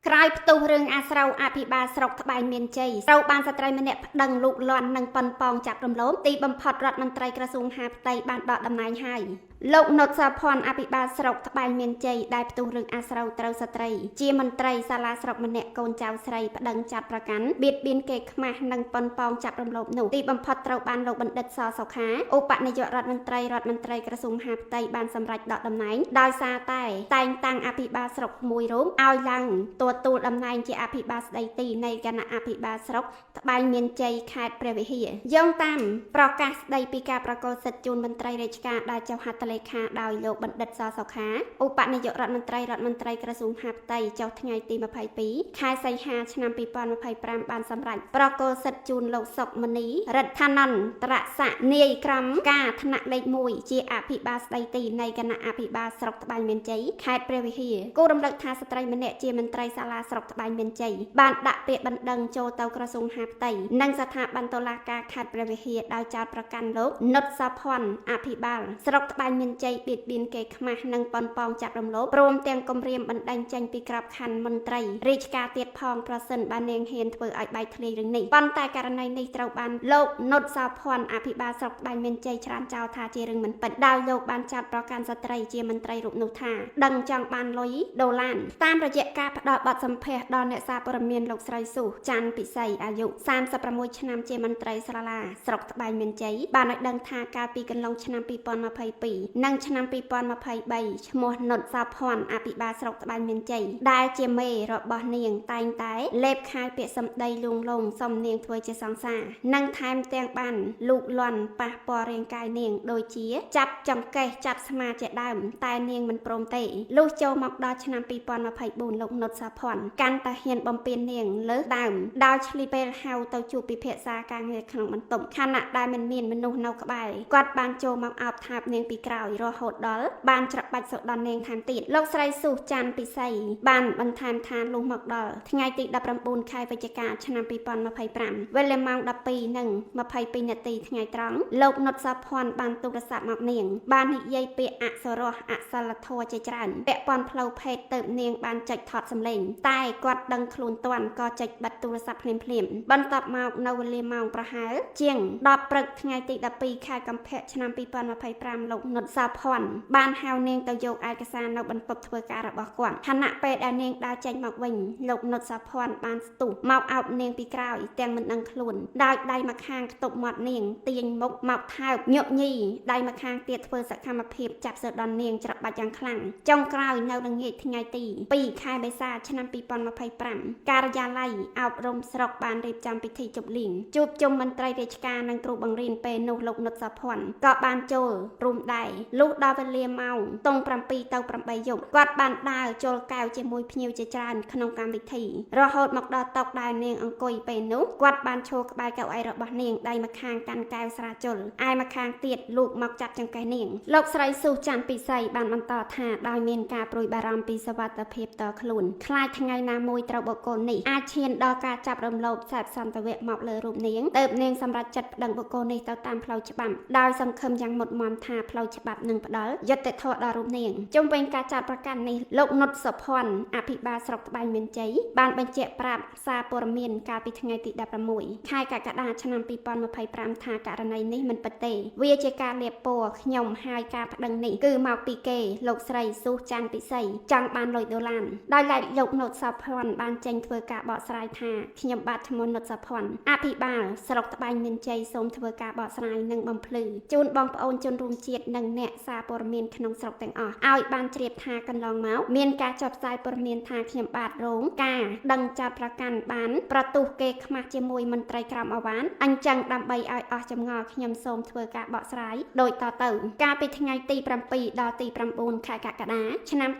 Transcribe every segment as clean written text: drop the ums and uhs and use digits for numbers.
ក្រោយផ្ទុះរឿងអាស្រូវអភិបាលស្រុកត្បែងមានជ័យត្រូវបានស្ត្រីម្នាក់ប្តឹងលូកលាន់និងប៉ុនប៉ងចាប់រំលោភទីបំផុតរដ្ឋមន្ត្រីក្រសួងមហាផ្ទៃបានដកតំណែងហើយលោកនុតសាភ័ណ្ឌអភិបាលស្រុកត្បែងមានជ័យដែលផ្ទុះរឿងអាស្រូវត្រូវស្ត្រីជាមន្ត្រីសាលាស្រុកម្នាក់កូនចៅស្រីប្តឹងចាប់ប្រកាន់បៀតបៀនគេខ្មាស់និងប៉ុនប៉ងចាប់រំលោភនោះទីបំផុតត្រូវបានលោកបណ្ឌិតសសុខាឧបនាយករដ្ឋមន្ត្រីរដ្ឋមន្ត្រីក្រសួងមហាផ្ទៃបានសម្រេចដកតំណែងដោយសារតែតែងតាំងអភិបាលស្រុកមួយរូបឲ្យឡើងទទួលតំណែងជាអភិបាលស្ដីទីនៃគណៈអភិបាលស្រុកត្បែងមានជ័យខេត្តព្រះវិហារយោងតាមប្រកាសស្ដីពីការប្រគល់សិទ្ធិជូនមន្ត្រីរាជការដែលចុះហត្ថលេខាដោយលោកបណ្ឌិតសសុខាឧបនាយករដ្ឋមន្ត្រីរដ្ឋមន្ត្រីក្រសួងមហាផ្ទៃចុះថ្ងៃទី22ខែសីហាឆ្នាំ2025បានសម្រេចប្រគល់សិទ្ធិជូនលោកសុកមនីរិទ្ធានន្តរស័ក្តិនាយក្រមការថ្នាក់លេខ1ជាអភិបាលស្ដីទីនៃគណៈអភិបាលស្រុកត្បែងមានជ័យខេត្តព្រះវិហារគូរំលឹកថាស្ត្រីម្នាក់ជាមន្ត្រីសាលាស្រុកត្បែងមានជ័យបានដាក់ពាក្យបណ្ដឹងចូលទៅក្រសួងមហាផ្ទៃនិងស្ថាប័នតុលាការខេត្តព្រះវិហារដោយចោទប្រកាន់លោកនុតសាភ័ណ្ឌអភិបាលស្រុកត្បែងមានជ័យបៀតបៀនគេខ្មាស់និងប៉ុនប៉ងចាប់រំលោភព្រមទាំងគំរាមបណ្ដេញចេញពីក្របខ័ណ្ឌមន្ត្រីរាជការទៀតផងប្រសិនបើនាងហ៊ានធ្វើឲ្យបែកធ្លាយរឿងនេះប៉ុន្តែករណីនេះត្រូវបានលោកនុតសាភ័ណ្ឌអភិបាលស្រុកត្បែងមានជ័យច្រានចោលថាជារឿងមិនពិតដោយលោកបានចោទប្រកាន់ស្ត្រីជាមន្ត្រីរូបនោះថាដឹងចង់បានលុយដុល្លារតាមរយៈការផ្ដល់បទសម្ភាសន៍ដល់អ្នកសារព័ត៌មានលោកស្រីស៊ូច័ន្ទពិសីអាយុ36ឆ្នាំជាមន្ត្រីសាលាស្រុកត្បែងមានជ័យបានឲ្យដឹងថាកាលពីកន្លងឆ្នាំ2022និងឆ្នាំ2023ឈ្មោះនុតសាភ័ណ្ឌអភិបាលស្រុកត្បែងមានជ័យដែលជាមេរបស់នាងតែងតែលេបខាយពាក្យសម្ដីលួងលោមសុំនាងធ្វើជាសង្សារនិងថែមទាំងបានលូកលាន់ប៉ះពាល់រាងកាយនាងដូចជាចាប់ចង្កេះចាប់ស្មាជាដើមតែនាងមិនព្រមទេលុះចូលមកដល់ឆ្នាំ2024លោកនុតសាភ័ណ្ឌកាន់តែហ៊ានបំពេញនាងលើសដើមដោយឆ្លៀតពេលហៅទៅជួបពិភាក្សាការងារក្នុងបន្ទប់ខណៈដែលមិនមានមនុស្សនៅក្បែរគាត់បានចូលមកអោបថើបនាងពីក្រោយរហូតដល់បានច្របាច់សុដន់នាងថែមទៀតលោកស្រីស៊ូច័ន្ទពិសីបានបន្ថែមថាលុះមកដល់ថ្ងៃទី19ខែវិច្ឆិកាឆ្នាំ2025វេលាម៉ោង12:22នាទីថ្ងៃត្រង់លោកនុតសាភ័ណ្ឌបានទូរស័ព្ទមកនាងបាននិយាយពាក្យអសុរោះអសិលធម៌ជាច្រើនពាក់ព័ន្ធផ្លូវភេទទៅនាងបានចុចថតសម្លេងតែគាត់ដឹងខ្លួនទាន់ក៏ចុចបិទទូរស័ព្ទភ្លាមៗបន្ទាប់មកនៅវេលាម៉ោងប្រហែលជាង10ព្រឹកថ្ងៃទី12ខែកុម្ភៈឆ្នាំ2025លោកនុតសាភ័ណ្ឌបានហៅនាងទៅយកឯកសារនៅបន្ទប់ធ្វើការរបស់គាត់ខណៈពេលដែលនាងដើរចេញមកវិញលោកនុតសាភ័ណ្ឌបានស្ទុះមកអោបនាងពីក្រោយទាំងមិនដឹងខ្លួនដោយដៃម្ខាងខ្ទប់មាត់នាងទាញមុខមកថើបញាក់ញីដៃម្ខាងទៀតធ្វើសកម្មភាពចាប់សដន់នាងច្របាច់យ៉ាងខ្លាំងចុងក្រោយនៅល្ងាចថ្ងៃទី2ខែមេសាឆ្នាំ2025ការិយាល័យអប់រំស្រុកបានរៀបចំពិធីជប់លៀងជួបជុំមន្ត្រីរាជការនិងគ្រូបង្រៀនពេលនោះលោកនុតសាភ័ណ្ឌក៏បានចូលរួមដែរលុះដល់វេលាម៉ោងតុង7ទៅ8យប់គាត់បានដើរចូលកែវជាមួយភ្ញៀវជាច្រើនក្នុងកម្មវិធីរហូតមកដល់តុដែលនាងអង្គុយពេលនោះគាត់បានឈរក្បែរកៅអីរបស់នាងដៃម្ខាងកាន់កែវស្រាជុលឯម្ខាងទៀតលូកមកចាប់ចង្កេះនាងលោកស្រីស៊ូច័ន្ទពិសីបានបន្តថាដោយមានការព្រួយបារម្ភពីសុវត្ថិភាពតខ្លួនខ្លាចថ្ងៃណាមួយត្រូវបុគ្គលនេះអាចឈានដល់ការចាប់រំលោភសេពសន្តិវៈមកលើរូបនាងទើបនាងសម្រេចចិត្តប្តឹងបុគ្គលនេះទៅតាមផ្លូវច្បាប់ដោយសង្ឃឹមយ៉ាងមុតមមថាផ្លូវច្បាប់នឹងផ្ដល់យុត្តិធម៌ដល់រូបនាងជុំវិញការចាត់ប្រកាន់នេះលោកនុតសុភ័ណ្ឌអភិបាលស្រុកត្បែងមានជ័យបានបញ្ជាក់ប្រាប់សារព័ត៌មានកាលពីថ្ងៃទី16ខែកក្កដាឆ្នាំ2025ថាករណីនេះមិនពិតទេវាជាការលាបពណ៌ខ្ញុំហើយការប្តឹងនេះគឺមកពីគេលោកស្រីស៊ូច័ន្ទពិសីចង់បានលុយដុល្លារដោយឡែកលោកនុតសុភ័ណ្ឌបានចេញធ្វើការបកស្រាយថាខ្ញុំបាទឈ្មោះនុតសុភ័ណ្ឌអភិបាលស្រុកត្បែងមានជ័យសូមធ្វើការបកស្រាយនិងបំភ្លឺជូនបងប្អូនជនរួមជាតិនិងអ្នកសារព័ត៌មានក្នុងស្រុកទាំងអស់ឲ្យបានជ្រាបថាកន្លងមកមានការចុះផ្សាយព័ត៌មានថាខ្ញុំបាទរងការដឹងចោទប្រកាន់បានប្រទុះគេខ្មាស់ជាមួយមន្ត្រីក្រមអាវ៉ានអញ្ចឹងដើម្បីឲ្យអស់ចម្ងល់ខ្ញុំសូមធ្វើការបកស្រាយដូចតទៅកាលពីថ្ងៃទី7ដល់ទី9ខែកក្កដាឆ្នាំ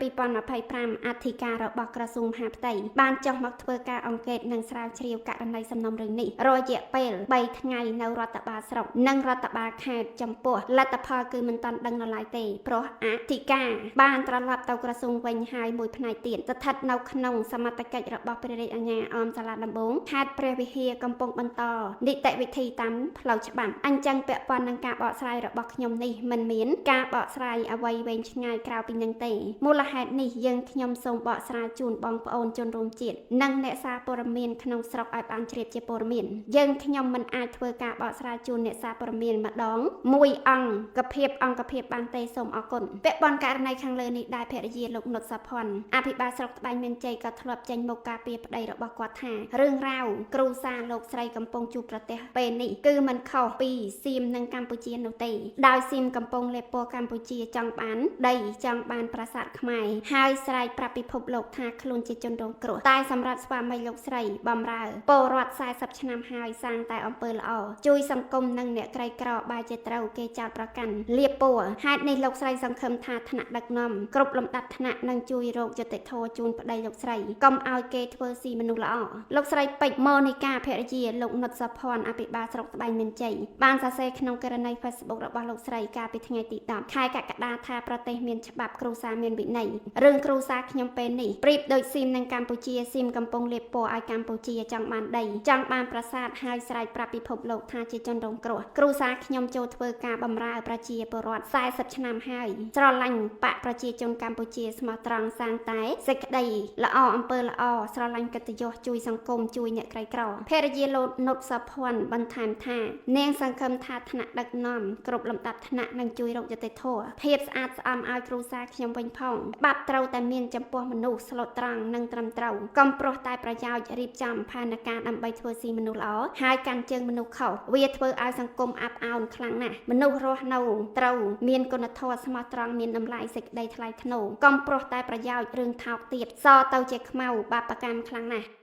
2025អធិការរបស់ក្រសួងមហាផ្ទៃបានចុះមកធ្វើការអង្កេតនិងស្រាវជ្រាវករណីសំណុំរឿងនេះរយៈពេល3ថ្ងៃនៅរដ្ឋបាលស្រុកនិងរដ្ឋបាលខេត្តចំពោះលទ្ធផលគឺមិនទាន់ ដឹងនៅឡើយទេ ព្រោះអធិការបានត្រឡប់ទៅក្រសួងវិញហើយមួយផ្នែកទៀតស្ថិតនៅក្នុងសមត្ថកិច្ចរបស់ព្រះរាជអាជ្ញាអមសាលាដំបងខេត្តព្រះវិហារកំពុងបន្តនីតិវិធីតាមផ្លូវច្បាប់អញ្ចឹងពាក់ព័ន្ធនឹងការបកស្រាយរបស់ខ្ញុំនេះមិនមានការបកស្រាយអ្វីវែងឆ្ងាយក្រៅពីនឹងទេមូលហេតុនេះយើងខ្ញុំសូមបកស្រាយជូនបងប្អូនជនរួមជាតិនិងអ្នកសារព័ត៌មានក្នុងស្រុកឲ្យបានជ្រាបជាព័ត៌មានយើងខ្ញុំមិនអាចធ្វើការបកស្រាយជូនអ្នកសារព័ត៌មានម្ដងមួយអង្គភាពអង្គភាពបានទេសូមអរគុណពាក់ព័ន្ធករណីខាងលើនេះដែរភរិយាលោកនុតសាភ័ណ្ឌអភិបាលស្រុកត្បែងមានជ័យក៏ធ្លាប់ចេញមុខការពារប្តីរបស់គាត់ថារឿងរ៉ាវគ្រួសារលោកស្រីកំពុងជួបប្រទះពេលនេះគឺមិនខុសពីសៀមនិងកម្ពុជានោះទេដោយសៀមកំពុងលេបពណ៌កម្ពុជាចង់បានដីចង់បានប្រាសាទខ្មែរហើយស្រែកប្រាប់ពិភពលោកថាខ្លួនជាជនរងគ្រោះតែសម្រាប់ស្វាមីលោកស្រីបំរើពលរដ្ឋ40ឆ្នាំហើយសាងតែអំពើល្អជួយសង្គមនិងអ្នកក្រីក្របែរជាត្រូវគេចោទប្រកាន់លាបពណ៌ហេតុនេះលោកស្រីសង្ឃឹមថាថ្នាក់ដឹកនាំគ្រប់លំដាប់ថ្នាក់នឹងជួយរកយុត្តិធម៌ជូនប្តីលោកស្រីកុំឲ្យគេធ្វើស៊ីមនុស្សល្អលោកស្រីពេជ្រម៉ូនីកាភរិយាលោកនុតសាភ័ណ្ឌអភិបាលស្រុកត្បែងមានជ័យបានសរសេរក្នុងករណី Facebook របស់លោកស្រីកាលពីថ្ងៃទី10ខែកក្កដាថាប្រទេសមានច្បាប់គ្រួសារមានវិន័យរឿងគ្រួសារខ្ញុំពេលនេះប្រៀបដូចសៀមនិងកម្ពុជាសៀមកំពុងលាបពណ៌ឲ្យកម្ពុជាចង់បានដីចង់បានប្រាសាទហើយស្រែកប្រាប់ពិភពលោកថាជាជនរងគ្រោះគ្រួសារខ្ញុំចូលធ្វើការបម្រើប្រជាពលរដ្ឋ40ឆ្នាំហើយស្រឡាញ់បកប្រជាជនកម្ពុជាស្មោះត្រង់សាងតែសេចក្តីល្អអំពើល្អស្រឡាញ់កិត្តិយសជួយសង្គមជួយអ្នកក្រីក្រភរិយាលោកនុតសាភ័ណ្ឌបន្ថែមថានាងសង្ឃឹមថាថ្នាក់ដឹកនាំគ្រប់លំដាប់ថ្នាក់នឹងជួយរកយុត្តិធម៌ភាពស្អាតស្អំឲ្យគ្រួសារខ្ញុំវិញផងច្បាប់ត្រូវតែមានចំពោះមនុស្សស្លូតត្រង់និងត្រឹមត្រូវកុំប្រុសតែប្រយោជន៍រៀបចំផែនការដើម្បីធ្វើស៊ីមនុស្សល្អហើយកាន់ជើងមនុស្សខុសវាធ្វើឲ្យសង្គមអាប់អោនខ្លាំងណាស់មនុស្សរស់នៅត្រូវមានគុណធម៌ស្មោះត្រង់មានតម្លៃសេចក្តីថ្លៃថ្នូរកុំប្រុសតែប្រយោជន៍រឿងថោកទៀតសទៅជាខ្មៅបាបកម្មខ្លាំងណាស់។